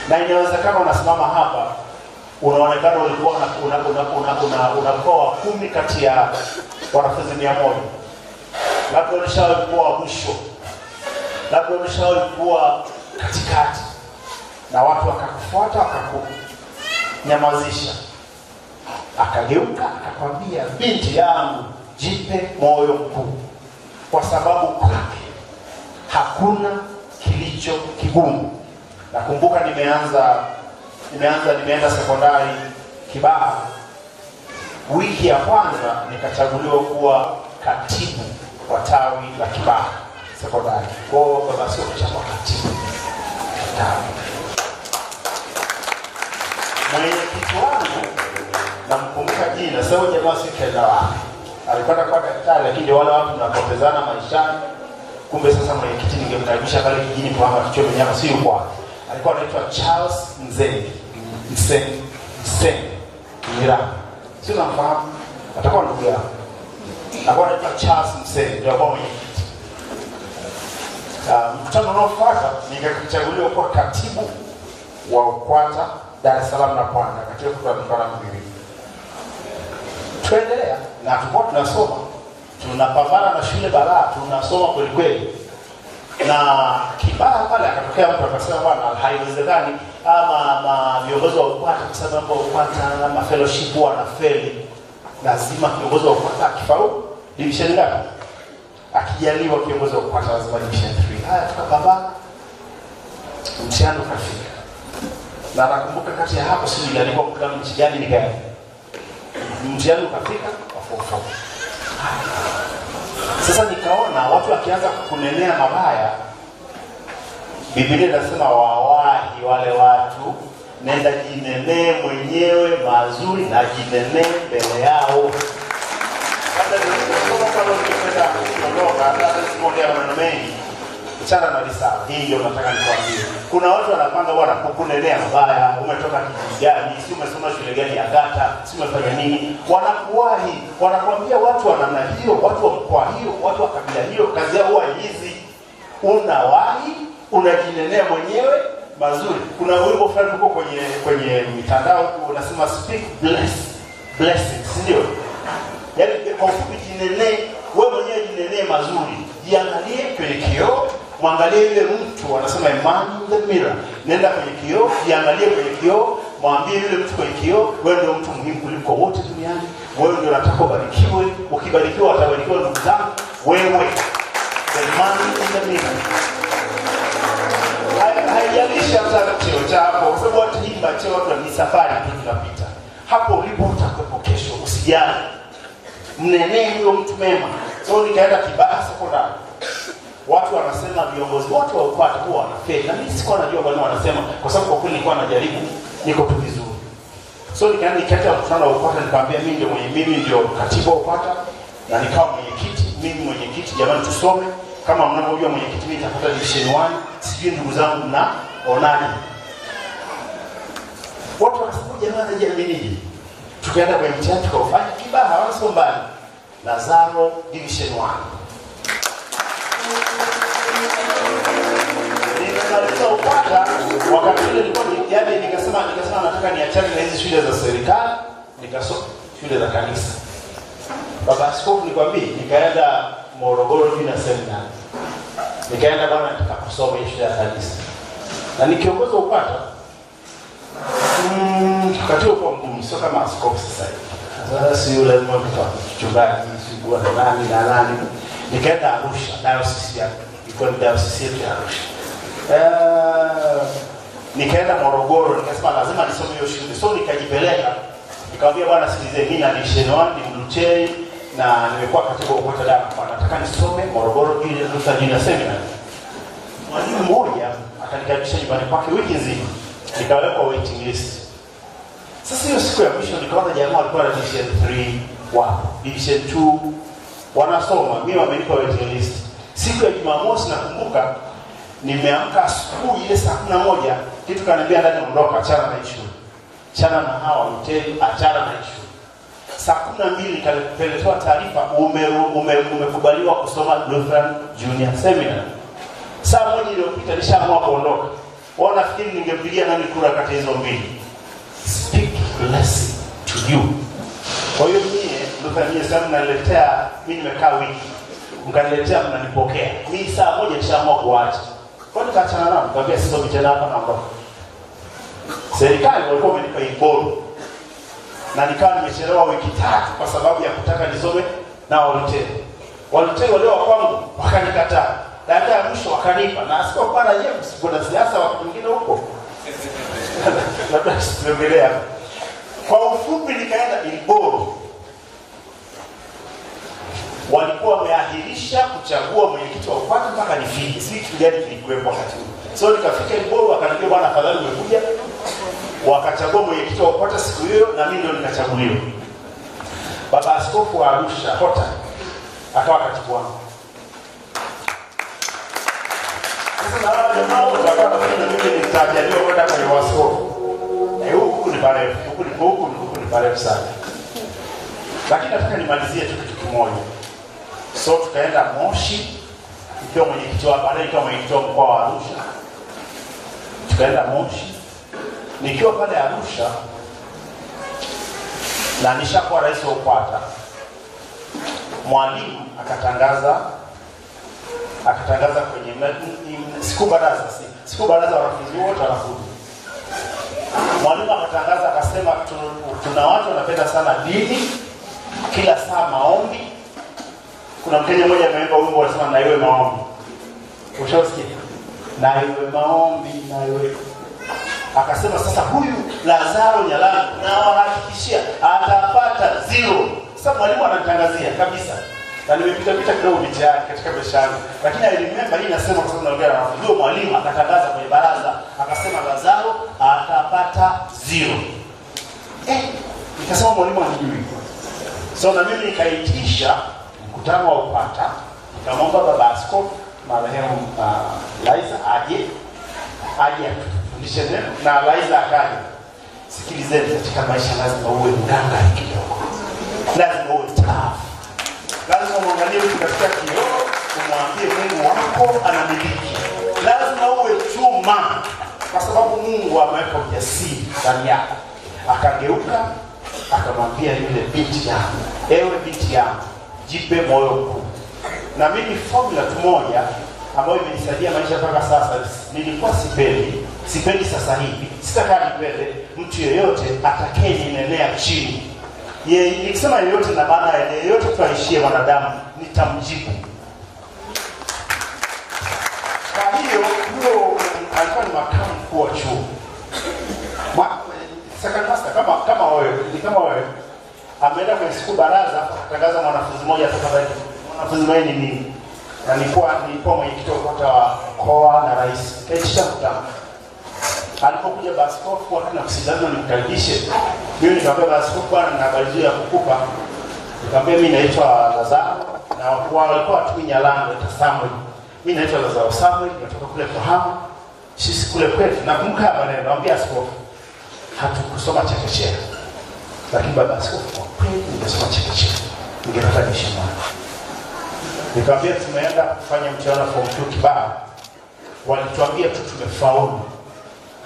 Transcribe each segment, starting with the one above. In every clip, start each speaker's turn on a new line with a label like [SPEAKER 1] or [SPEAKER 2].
[SPEAKER 1] Na inawezekana unasimama hapa unaonekana ulikuwa unakuwa wa 10 kati ya wanafunzi 100. Labda ulishawahi kuwa wa mwisho, labda ulishawahi kuwa katikati, na watu wakakufuata wakakunyamazisha. Akageuka akakwambia, binti yangu, jipe moyo mkuu, kwa sababu kwake hakuna kilicho kigumu. Nakumbuka nimeenda sekondari Kibaha. Wiki ya kwanza nikachaguliwa kuwa katibu wa tawi la Kibaha sekondari. Kwa hiyo baba sio kuchagua katibu tawi. Mwenyekiti wangu namkumbuka jina, sasa huyo jamaa si kaenda wapi. Alikwenda kwa daktari, lakini wale watu tunapotezana maishani. Kumbe sasa mwenyekiti ningemkaribisha pale kijini kwa hapa tuchome nyama, si yuko wapi. Alikuwa anaitwa Charles Mzengi. Msengi. Mira. Sio namfahamu. Atakuwa ndugu yako. Alikuwa anaitwa Charles Msengi, ndio alikuwa mwenyekiti. Mkutano unaofuata nikachaguliwa kuwa katibu wa UKWATA Dar es Salaam na Pwani, katika mkutano miwili. Tuendelea na tulikuwa tunasoma, tunapambana na shule balaa, tunasoma kweli kweli. Na Kibaha pale akatokea mtu akasema, bwana, haiwezekani ama viongozi wa UKWATA, kwa sababu mambo ya UKWATA ama fellowship wanafeli, lazima kiongozi wa UKWATA akifaulu division ngapi? Akijaliwa kiongozi wa UKWATA lazima division 3. Haya, tukapambana, mtihani ukafika. Na nakumbuka kati ya hapo sijui nilikuwa mkutano nchi gani nikaenda. Mtihani ukafika wa form 4. Sasa nikaona watu wakianza kunenea mabaya, Biblia inasema wawahi wale watu, nenda jinenee mwenyewe mazuri na jinenee mbele yao. Hata nilipokwenda kuondoka, hata sikuongea maneno mengi. Achana na risala. Hii ndio nataka nikwambie. Kuna watu wanapanga bwana kukunenea mabaya, umetoka kijiji gani, si umesoma shule gani ya kata, si umefanya nini. Wanakuwahi, wanakuambia watu wa namna hiyo, watu wa mkoa hiyo, watu wa kabila hiyo, kazi yao huwa hizi. Unawahi, unajinenea mwenyewe mazuri. Kuna wimbo fulani huko kwenye mitandao unasema speak blessings, si ndio? Yaani kwa ufupi jinenee, wewe mwenyewe jinenee mazuri. Jiangalie kwenye kioo, mwangalie yule mtu, anasema man in the mirror. Nenda kwenye kioo, jiangalie kwenye kioo, mwambie yule mtu kwenye kioo, wewe ndio mtu muhimu kuliko wote duniani, wewe ndio unataka ubarikiwe, ukibarikiwa watabarikiwa ndugu zangu, wewe the man in the mirror. Haijalishi hata cheo chako, kwa sababu watu himba cheo, watu ni safari tu tunapita. Hapo ulipo utakuwepo kesho, usijali. Mnenee huyo mtu mema. So nikaenda Kibaha sekondari. Watu wanasema viongozi wote wa UKWATA huwa wanafeli. Na mimi sikuwa najua kwa nini wanasema, kwa sababu kwa kweli nilikuwa najaribu, niko tu vizuri. So nikaenda nikaita mkutano wa UKWATA, nikamwambia mimi ndio katibu wa UKWATA na nikawa mwenyekiti, mimi mwenyekiti, jamani tusome. Kama mnavyojua mwenyekiti mimi nitapata division 1, sijui ndugu zangu mnaonaje. Watu wakasema jamaa anajiaminije. Tukaenda kwenye mtihani tukaufanya Kibaha, wala sio mbali. Lazaro division 1. Nimemaliza UKWATA wakati ule nilikuwa yaani nikasema nataka niachane na hizi shule za serikali, nikasoma shule za kanisa. Baba askofu nikwambie, nikaenda Morogoro Junior Seminary. Nikaenda bwana nataka kusoma shule ya kanisa. Na nikiongoza UKWATA wakati huo mgumu, sio kama askofu sasa hivi. Sasa si yule mmoja wa mchungaji, si kwa nani na nani. Nikaenda Arusha, diocese ya ilikuwa ni diocese yetu ya Arusha. Nikaenda Morogoro, nikasema lazima nisome hiyo shule. So nikajipeleka, nikamwambia bwana sikilize, mimi na division 1 ni Mluchei na nimekuwa katibu wa UKWATA Dar, nataka nisome Morogoro Luther Junior Seminary. Mwalimu mmoja akanikaribisha nyumbani kwake wiki nzima, nikawekwa waiting list. Sasa hiyo siku ya mwisho nikaona jamaa walikuwa na division 3 wapo, division 2 wanasoma, mimi wamenipa waiting list. Siku ya Jumamosi nakumbuka nimeamka asubuhi ile saa 11, kitu kaniambia ndani ondoka, achana na issue. Achana na hawa hoteli, achana na issue. Saa 12 nikapelekewa taarifa umekubaliwa kusoma Lutheran Junior Seminary. Saa moja iliyopita nishaamua kuondoka. Wao nafikiri ningempigia nani kura kati hizo mbili? Speak blessing to you. Kwa hiyo mie ndio sana naletea, mimi nimekaa wiki, mkaniletea mnanipokea. Mimi saa moja nishaamua kuacha. Kwa hiyo nikaachana nao, nikamwambia sisomi tena hapa, naondoka. Serikali walikuwa wamenipa iboro. Na nikawa nimechelewa wiki 3 kwa sababu ya kutaka nisome na Waluteri. Waluteri wale wa kwangu wakanikataa. Dakika ya mwisho wakanipa. Na asikokuwa na James, kuna siasa wakati mwingine huko. Labda siongelea. Kwa ufupi nikaenda Ilboru. Walikuwa wameahirisha kuchagua mwenyekiti wa UKWATA mpaka nifike. Si kitu gani kilikuwepo wakati huo. So nikafika Ilboru, wakaniambia bwana afadhali umekuja. Wakachagua mwenyekiti wa UKWATA siku hiyo na mimi ndio nikachaguliwa. Baba Askofu wa Arusha Hota akawa katibu wangu. Sasa na wale jamaa wote wakawa wanafikiri mimi nitajaliwa kwenda kwenye waskofu. Huku ni parefu, huku ni parefu sana. Lakini nataka nimalizie tu kitu kimoja. So tukaenda Moshi, nikiwa mwenyekiti wa baadaye nikiwa mwenyekiti wa mkoa wa Arusha. Tukaenda Moshi. Nikiwa pale Arusha na nishakuwa rais wa UKWATA, mwalimu akatangaza kwenye siku baraza wanafunzi wote wanakuja. Mwalimu akatangaza akasema tuna watu wanapenda sana dini, kila saa maombi. Kuna Mkenya mmoja ameimba wimbo anasema na iwe maombi. Ushasikia? Na iwe maombi, na iwe. Akasema sasa huyu Lazaro Nyalandu na wahakikishia atapata 0. Sasa mwalimu anatangazia kabisa. Na nimepita pita kidogo mitihani katika maisha yangu. Lakini I remember hii nasema kwa sababu naongea na wanafunzi. Mwalimu akatangaza kwenye baraza akasema Lazaro atapata 0. Nikasema mwalimu anijui. So na mimi nikaitisha mkutano wa UKWATA, nikamwomba baba askofu marehemu Liza aje atufundishe neno, na Liza akaja. Sikilizeni, katika maisha lazima uwe mganga kidogo. Lazima uwe tough. Lazima muangalie mtu katika kioo, umwambie Mungu wako anamiliki. Lazima uwe chuma, kwa sababu Mungu ameweka ujasiri ndani yako. Akageuka akamwambia yule binti yangu, ewe binti yangu, jipe moyo mkuu. Na mimi formula tu moja ambayo imenisaidia maisha mpaka sasa, nilikuwa sipendi sasa hivi, sitakaa nipende mtu yeyote atakayeninenea chini. Yeye nikisema yeyote na maana yeyote tuaishie mwanadamu, nitamjibu. Kwa hiyo huyo alikuwa ni makamu mkuu wa chuo. Second master kama wewe, ni kama wewe. Ameenda kwenye siku baraza akatangaza mwanafunzi mmoja atakaye. Mwanafunzi mmoja ni mimi. Na nilikuwa mwenyekiti wa UKWATA wa mkoa na rais. Kaitisha mkutano. Alipokuja baskofu wakati nakusikiliza nimkaribishe. Mimi nikamwambia baskofu, bwana nina habari nzuri ya kukupa. Nikamwambia mimi naitwa Lazaro na walikuwa watu Nyalandu na Samuel. Mimi naitwa Lazaro Samuel, natoka kule Kahama. Sisi kule kwetu nakumbuka maneno, naambia askofu hatukusoma chekechea. Lakini baba askofu kwa kweli ningesoma chekechea. Ningepata heshima. Nikamwambia tumeenda kufanya mtihani form 2 Kibaha. Walituambia tu tumefaulu.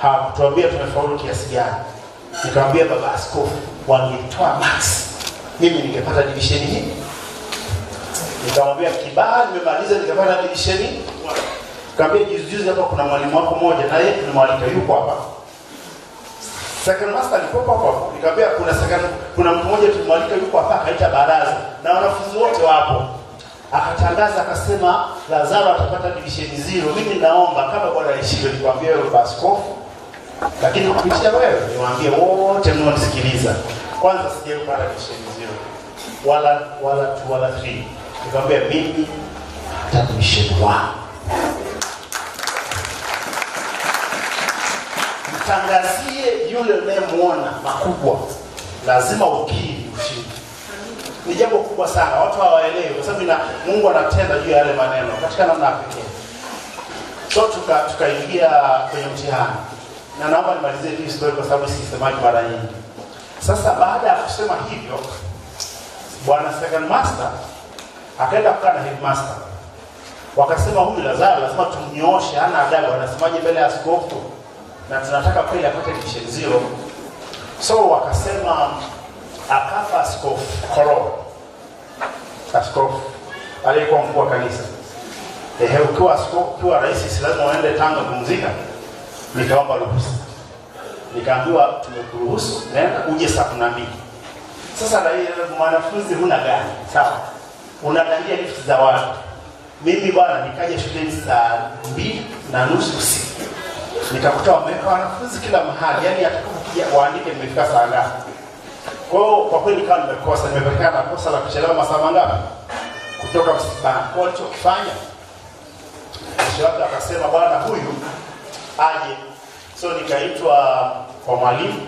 [SPEAKER 1] Hawakutuambia tumefaulu kiasi gani. Nikamwambia baba askofu wangetoa max, mimi ningepata division hii. Nikamwambia Kibaha nimemaliza nikapata division 1. Nikamwambia juzi hapa kuna mwalimu wako mmoja na yeye tunamwalika yuko hapa. Second master alikuwa hapa. Nikamwambia kuna mtu mmoja tumwalika yuko hapa, akaita baraza na wanafunzi wote wapo. Akatangaza akasema Lazaro atapata division 0. Mimi naomba kama Bwana aishiwe nikwambie wewe askofu, lakini kupitia wewe niwaambie wote mnaonisikiliza, kwanza sijawahi kupata division 0 wala 2 wala 3. Nikamwambia mimi nataka division 1. Mtangazie yule unayemuona makubwa, lazima ukiri ushindi. Ni jambo kubwa sana, watu hawaelewi kwa sababu Mungu anatenda juu ya yale maneno katika namna ya pekee. So tukaingia kwenye mtihani. Na naomba nimalizie hii story kwa sababu sisemaji mara nyingi. Sasa baada ya kusema hivyo, bwana second master akaenda kukaa na headmaster. Wakasema huyu Lazaro lazima tumnyooshe, hana adabu, anasemaje mbele ya askofu? na tunataka kweli apate division 0. So wakasema akafa Askofu Koro, askofu aliyekuwa mkuu wa kanisa. Ukiwa askofu, ukiwa rais, si lazima uende Tanga kumzika. Nikaomba ruhusa, nikaambiwa tumekuruhusu, nenda uje saa 12. Sasa mwanafunzi huna gari, sawa, unadandia lift za watu. Mimi bwana nikaja shuleni saa 2:30 usiku, nikakuta wameweka wanafunzi kila mahali, yani atakapokuja waandike nimefika saa ngapi. Kwa hiyo kwa kweli nikawa nimekosa, nimepatikana na kosa la kuchelewa masaa mangapi kutoka msibani. Kwa alichokifanya mwisho wake akasema bwana huyu aje. So nikaitwa kwa mwalimu,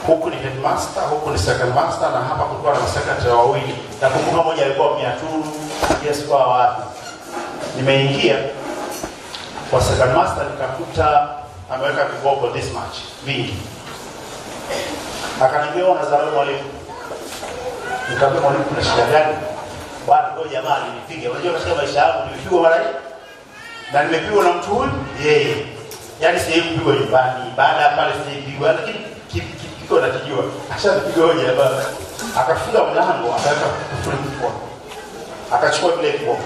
[SPEAKER 1] huku ni headmaster, huku ni second master, na hapa kulikuwa na secretary wawili. Nakumbuka mmoja alikuwa Miaturu, yes kwa wapi. Nimeingia kwa second master nikakuta ameweka viboko this much vingi. Akaniambia unadharau mwalimu. Nikamwambia mwalimu kuna shida gani? Bwana kwa jamaa alinipiga. Unajua katika maisha yangu nimepigwa mara hii. Na nimepigwa na mtu huyu yeye. Yaani sijawahi kupigwa nyumbani, baada ya pale sijapigwa, lakini kipiko nakijua. Ashapiga hoja baba. Akafunga mlango, akaweka kufuli mkono. Akachukua vile viboko.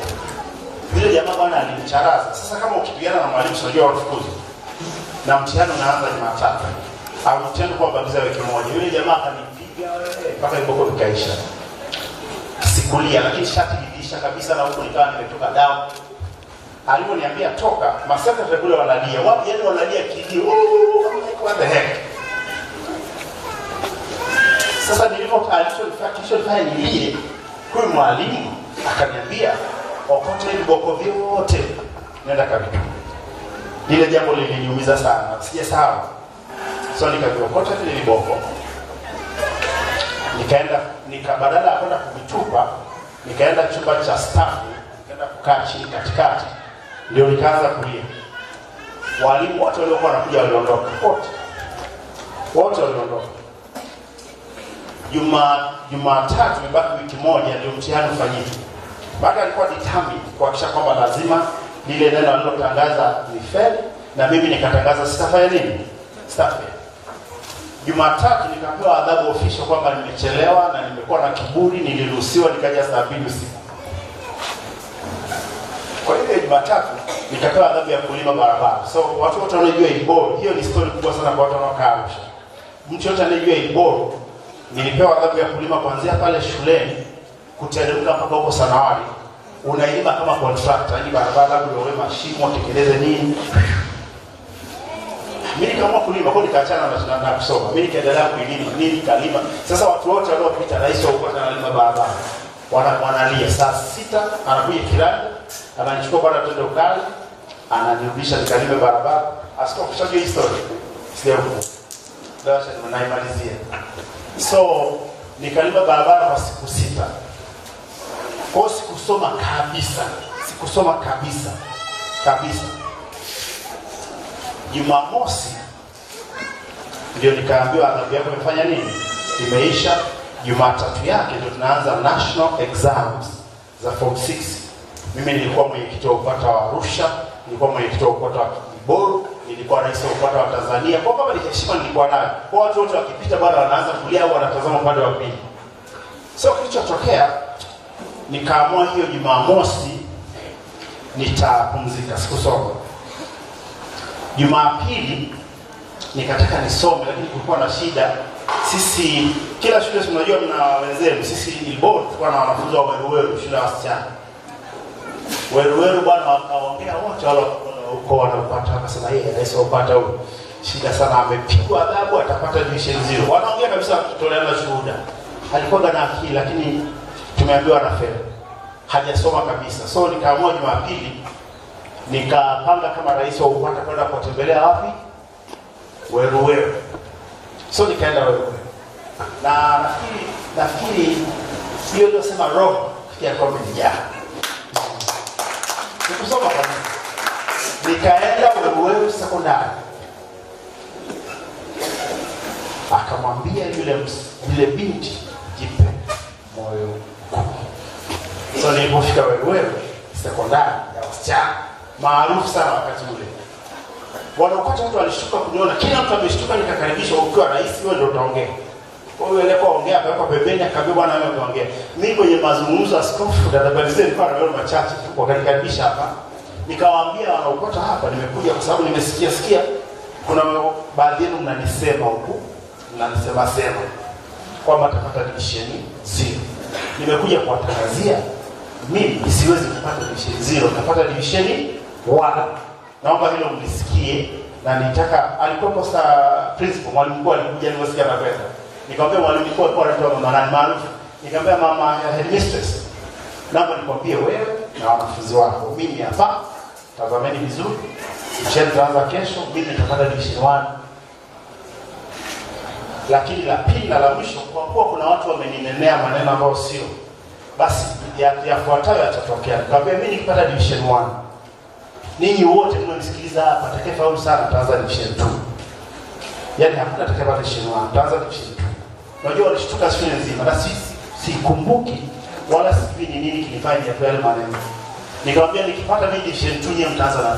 [SPEAKER 1] Yule jamaa bwana alinicharaza. Sasa kama ukipigana na mwalimu unajua wafukuzi. Na mtihani unaanza Jumatatu. Au mtihani kwa bagiza wiki moja. Yule jamaa akanipiga mpaka viboko vikaisha. Sikulia, lakini shati liliisha kabisa na huko nikawa nimetoka damu. Aliponiambia toka, masekretari kule wanalia. Wapi yani wanalia kilio. What the heck? Sasa nilipo alichonifanya nilie, huyu mwalimu akaniambia okote viboko vyote nenda kabisa. Lile jambo liliniumiza sana, sijasahau. So nikaviokota vile viboko. Nikaenda badala ya kwenda kuvitupa, nikaenda chumba cha staff, nikaenda kukaa chini katikati. Ndio nikaanza kulia. Walimu wote waliokuwa wanakuja waliondoka. Wote waliondoka. Jumatatu imebaki wiki moja ndio mtihani ufanyike. Baada alikuwa determined kuhakikisha kwamba lazima lile neno alilotangaza ni fair, na mimi nikatangaza sitafanya nini? Sitafeli. Jumatatu nikapewa adhabu official kwamba nimechelewa na nimekuwa na kiburi, niliruhusiwa nikaja saa 2 usiku. Kwa hiyo Jumatatu nikapewa adhabu ya kulima barabara. So watu wote wanajua Ilboru, hiyo ni story kubwa sana kwa watu wanaokaa Arusha. Mtu yote anayejua Ilboru, nilipewa adhabu ya kulima kuanzia pale shuleni kuteremka mpaka huko Sanawari. Unailima kama contractor, yani barabara labda uwe mashimo, tekeleze nini. Mimi nikaamua kulima, kwa nikaachana na kusoma. Mimi nikaendelea kulima, mimi nikalima. Sasa watu wote waliopita rais wa huko analima barabara. Wanalia saa 6 anakuja kirani, ananichukua bwana twende ukali, ananirudisha nikalime barabara. Askofu shajua history. Sijakumbuka. Dasha naimalizia. So nikalima barabara kwa siku 6. Kwa sikusoma kabisa. Sikusoma kabisa. Kabisa. Jumamosi ndio nikaambiwa adhabu yako imefanya nini? Imeisha. Jumatatu yake ndio tunaanza national exams za form 6. Mimi nilikuwa mwenyekiti wa UKWATA wa Arusha, nilikuwa mwenyekiti wa UKWATA wa Ilboru, nilikuwa rais wa UKWATA wa Tanzania. Kwa kama ni heshima nilikuwa nayo. Kwa watu wote wakipita bwana wanaanza kulia au wanatazama upande wa pili. So kilichotokea nikaamua hiyo Jumamosi nitapumzika, sikusoma. Jumapili nikataka nisome, lakini kulikuwa na shida. Sisi kila shule tunajua mna wenzenu, sisi Ilboru tulikuwa na wanafunzi wa Weruweru, shule ya wasichana. Weruweru bwana wakaongea wote wale huko wanapata, wakasema yeye rais wa UKWATA huyu shida sana, amepigwa adhabu atapata division 0. Wanaongea kabisa kutoleana shuhuda. Alikuwa na akili lakini tumeambiwa na feli. Hajasoma kabisa. So nikaamua Jumapili nikapanga kama rais wa UKWATA kwenda kutembelea wapi? Weruweru. So nikaenda Weruweru. Na nafikiri hiyo ndio sema roho ya komedi. Nikusoma kabisa. Nikaenda Weruweru sekondari. Akamwambia yule binti, jipe moyo mkuu. So nilipofika Weruweru sekondari ya wasichana, maarufu sana wakati ule, Wanaokota watu walishtuka kuniona, kila mtu ameshtuka, nikakaribishwa. Ukiwa rais wewe ndio utaongea. Kwa hiyo alikuwa ongea, akawekwa pembeni, akaambia bwana wewe utaongea. Mimi kwenye mazungumzo askofu dada Balize nilikuwa na maneno machache tu, wakanikaribisha hapa. Nikawaambia wanaokota hapa, nimekuja kwa sababu nimesikia sikia kuna baadhi yenu mnanisema huku, mnanisema sema kwamba atapata division 0. Nimekuja kuwatangazia mimi siwezi kupata division 0, nitapata division 1. Naomba hilo mlisikie, na nitaka alikuwa kosa principal, mwalimu mkuu alikuja, niliposikia anakwenda. Nikamwambia mwalimu mkuu alikuwa anaitwa mama nani maarufu. Nikamwambia mama headmistress, naomba nikwambie wewe na wanafunzi wako, mimi hapa tazameni vizuri, mtihani utaanza kesho, mimi nitapata division 1. Lakini la pili na la mwisho, kwa kuwa kuna watu wameninenea maneno ambayo sio, basi yafuatayo yatatokea. Nikamwambia mimi nikipata division 1, ninyi wote mnaonisikiliza hapa, atakayefaulu sana ataanza division 2. Yaani hakuna atakayepata division 1, ataanza division 2. Unajua walishtuka shule nzima, na sikumbuki wala sijui ni nini kilifanya ya yale maneno. Nikamwambia nikipata mimi division 2 nyie mtaanza na 3.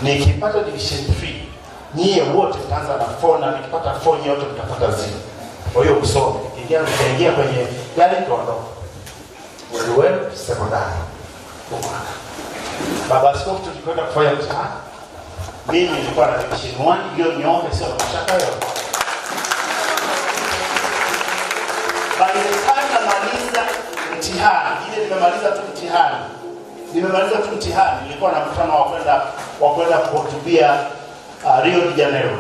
[SPEAKER 1] Nikipata division 3 nyie wote mtaanza na 4, na nikipata 4 nyie wote mtapata 0. Kwa hiyo usome. Nikaingia kwenye gari nikaondoka. Wewe sekondari. Baba askofu tulikwenda kufanya mtihani. Mimi nilikuwa na division 1 iliyonyooka, sio na mashaka yote. By the time namaliza mtihani, ile nimemaliza tu mtihani, nilikuwa na mkutano wa kwenda kuhutubia Rio de Janeiro,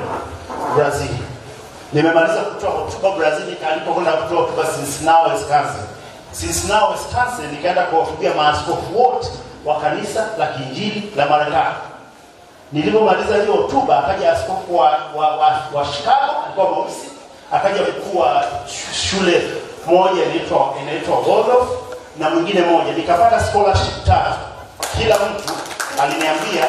[SPEAKER 1] Brazil. Nimemaliza kutoa hotuba Brazil, nikaandikwa kwenda kutoa hotuba Cincinnati, Wisconsin. Cincinnati, Wisconsin, nikaenda kuwahutubia maaskofu wote wa kanisa la Kiinjili la Marekani. Nilipomaliza hiyo hotuba, akaja askofu wa Chicago, alikuwa mweusi, akaja mkuu wa shule moja inaitwa Waldorf na mwingine moja. Nikapata scholarship 3. Kila mtu aliniambia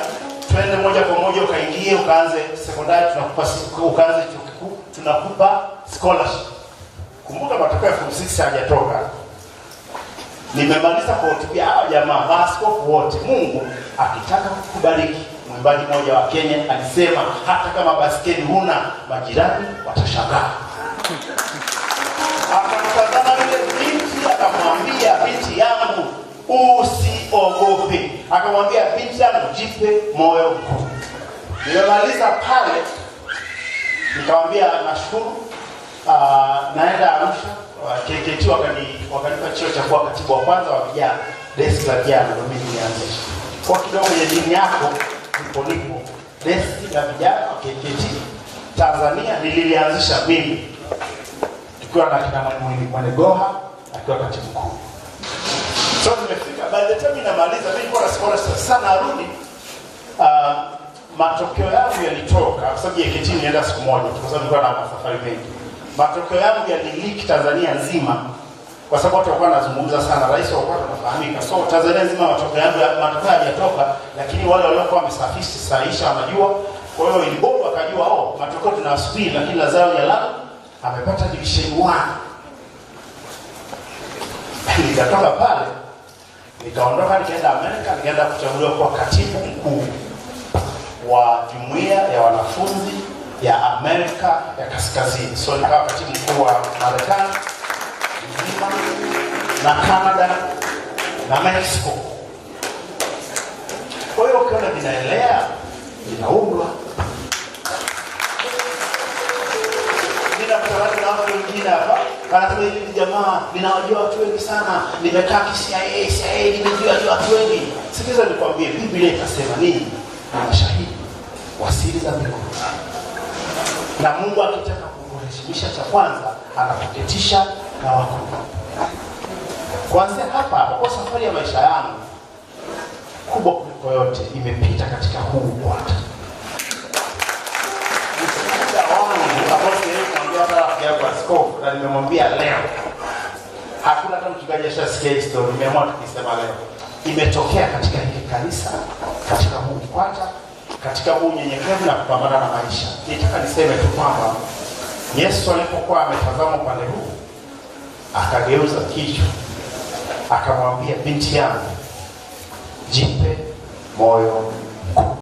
[SPEAKER 1] twende moja kwa moja ukaingie ukaanze sekondari, tunakupa ukaanze chuo kikuu, tunakupa scholarship. Kumbuka matokeo ya form 6 hayajatoka. Nimemaliza kuhutubia hawa jamaa maaskofu wote. Mungu akitaka kukubariki, mwimbaji mmoja wa Kenya alisema hata kama baskeli huna, majirani watashangaa. Akamtazama yule binti akamwambia, binti yangu usiogope. Akamwambia binti yangu jipe moyo mkuu. Nimemaliza pale nikamwambia nashukuru, naenda Arusha. KKT wakanipa cheo cha kuwa katibu wa kwanza wa vijana, deski la vijana ndio mimi nilianzisha. Kwa kidogo kwenye dini yako nipo deski la vijana wa KKT Tanzania nililianzisha mimi, tukiwa na kina Mwalimu Mwanegoha akiwa katibu mkuu. So nimefika, by the time ninamaliza mimi nilikuwa na scholarship sana arudi. Matokeo yangu yalitoka kwa sababu KKT nilienda siku moja kwa sababu nilikuwa na safari mengi. Matokeo yangu yaliliki Tanzania nzima kwa sababu watu walikuwa wanazungumza sana, rais wa kwanza anafahamika. So Tanzania nzima matokeo yangu matokeo hayajatoka, lakini wale waliokuwa wamesafisha sahihisha wanajua. Kwa hiyo ilibomba akajua, oh, matokeo tunasubiri, lakini Lazaro Jalala amepata division 1. Nikatoka pale nikaondoka nikaenda Amerika, nikaenda kuchaguliwa kuwa katibu mkuu wa jumuiya ya wanafunzi ya Amerika ya Kaskazini. So nikawa katibu mkuu wa Marekani nzima na Canada na Mexico. Kwa hiyo ukiona vinaelea vinaundwa. Ninakutana na watu wengine hapa, anasema hivi, jamaa, ninawajua watu wengi sana, nimekaa CIA, CIA, nimejua watu wengi. Sikiza nikwambie, Biblia inasema nini? Ni mashahidi wa siri za mbinguni. Na Mungu akitaka kukuheshimisha, cha kwanza anakuketisha na wakuu. Kuanzia hapa hapa, kwa safari ya maisha yangu kubwa kuliko yote imepita katika huu ukwata. Ushuhuda wangu ambao siwezi kumwambia hata rafiki yangu askofu, na nimemwambia leo, hakuna hata mchungaji ashasikia hii story, nimeamua tukisema leo. Imetokea katika hili kanisa, katika huu ukwata, katika huu unyenyekevu na kupambana na maisha. Nitaka niseme tu kwamba Yesu alipokuwa ametazama upande huu, akageuza kichwa, akamwambia binti yangu, jipe moyo mkuu.